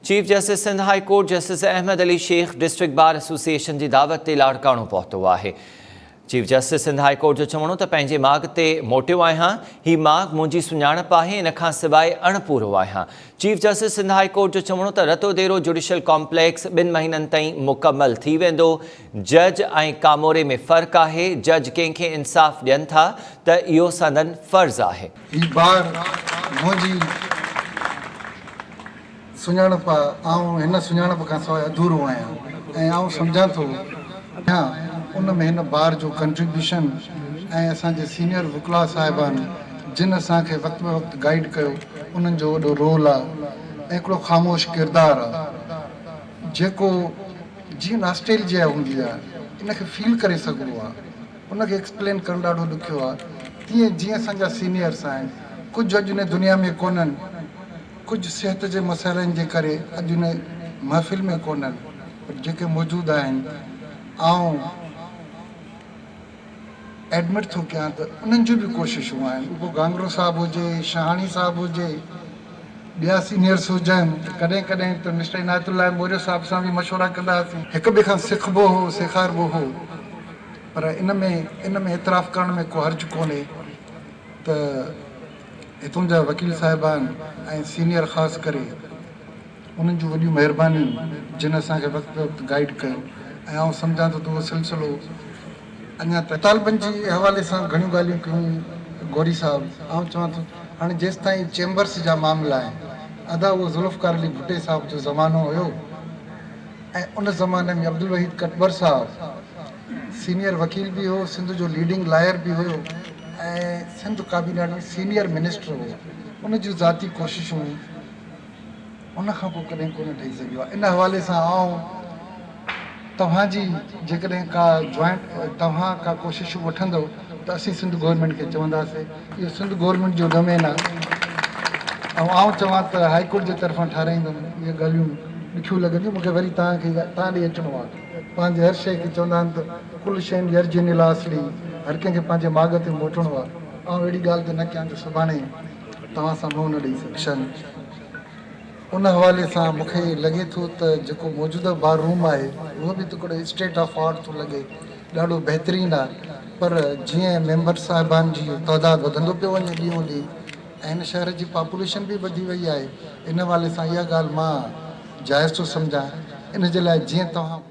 Chief justice Sindh high court justice Ahmed Ali Shaikh district bar association جي دعوت تي لاڙڪاڻو پهتو آهي. Chief justice Sindh high court جو چوڻ هو ته پنهنجي ماڳ تي موٽيو آهيان، هي ماڳ منهنجي سڃاڻپ آهي، ان کان سواء اڻپورو آهيان. Chief justice Sindh high court جو چوڻ هو ته رتوديرو جوڊيشل ڪامپليڪس ٻن مهينن تائين مڪمل ٿي ويندو، جج ۽ ڪاموري ۾ فرق آهي، جج ڪنهن کي انصاف ڏين ٿا ته اهو سندن فرض آهي. هي بار منهنجي سڃاڻپ آ، آئون هن سڃاڻپ کان سواء اڌورو آهيان ۽ آئون سمجهان ٿو آهيان ان ۾ هن بار جو ڪنٽريبيوشن ۽ اسان جي سينيئر وڪلاء صاحبان جن اسان کي وقت به وقت گائيڊ ڪيو انهن جو وڏو رول آ ۽ هڪڙو خاموش ڪردار آ جيڪو جيئن ناسٽيلجيا هوندي آ ان کي فيل ڪري سگهبو آ. ان کي ايڪسپلين ڪرڻ ڏاڍو ڏکيو آ. تيئن جيئن اسان جا سينيئرس آهن، ڪجهه اڄ ان دنيا ۾ ڪونهن، ڪجهه صحت جي مسئلن جي ڪري اڄ ان محفل ۾ ڪونهن، پر جيڪي موجود آهن، آئون ايڊمٽ ٿو ڪيان ته انهن جون به ڪوششون آهن، اهو گانگرو صاحب هجي، شاهاڻي صاحب هجي، ٻيا سينيئرس هجن، ڪڏهن ڪڏهن ته مسٽر عنايت الله موريو صاحب سان به مشورا ڪندا هئاسين. هڪ ٻئي کان سکبو هو، سيکاربو هو. پر ان ۾ ان ۾ اعتراف ڪرڻ ۾ ڪو حرج ڪونهي ته هتون جا وڪيل صاحبان ۽ سينيئر خاص ڪري انهن جون وڏيون مهربانيون جن اسان کي وقت به وقت گائيڊ ڪيو ۽ آئون سمجهان ٿو ته اهو سلسلو اڃا تائين طالبن جي حوالي سان گهڻيون ڳالهيون ڪيون غوري صاحب آئون چوان ٿو هاڻي جيستائين چيمبرس جا معاملا آهن ادا اهو ذوالفقار علي ڀٽي صاحب جو زمانو هيو ۽ ان زماني ۾ عبدالوحيد ڪٽبر صاحب سينيئر وڪيل به هو، سنڌ جو ليڊنگ لائر به هيو ۽ سنڌ ڪابينا ۾ سينيئر منسٽر هو. ان جون ذاتي ڪوششون ان کان پوء ڪڏهن ڪونه ٺهي سگهيو آهي. ان حوالي سان آئون توهان جي جيڪڏهن ڪا جوائنٽ توهان ڪا ڪوششون وٺندؤ ته اسين سنڌ گورنمينٽ کي چونداسين. اهو سنڌ گورنمينٽ جو ڊومين آهي ۽ آئون چوان ته هائي ڪورٽ جي طرفان ٺهرائيندم. اهي ڳالهيون ڏکيون لڳنديون مون کي وري توهان کي توهان ڏي اچڻو آهي. پنهنجي هر شيء کي چوندا آهن ته ڪل شيء يرجع الي اصله هر ڪنهن کي پنهنجي ماڳ تي موٽڻو آهي. آئون اهڙي ڳالهه ته نه ڪيان جو سڀاڻي توهان سان منهن نه ڏئي سگهان. ان حوالي سان مون کي لڳي ٿو ته جيڪو موجوده بار روم آهي اهو به هڪڙو اسٽيٽ آف آرٽ ٿو لڳي ڏاڍو بهترين آهي پر جيئن ميمبر صاحبان جي تعداد وڌندو پيو وڃي ڏينهون ڏينهن ۽ هن شهر جي پاپوليشن به وڌي وئي آهي ان حوالي سان اها ڳالهه مان جائز ٿو سمجهان ان جي لاء جيئن توهان.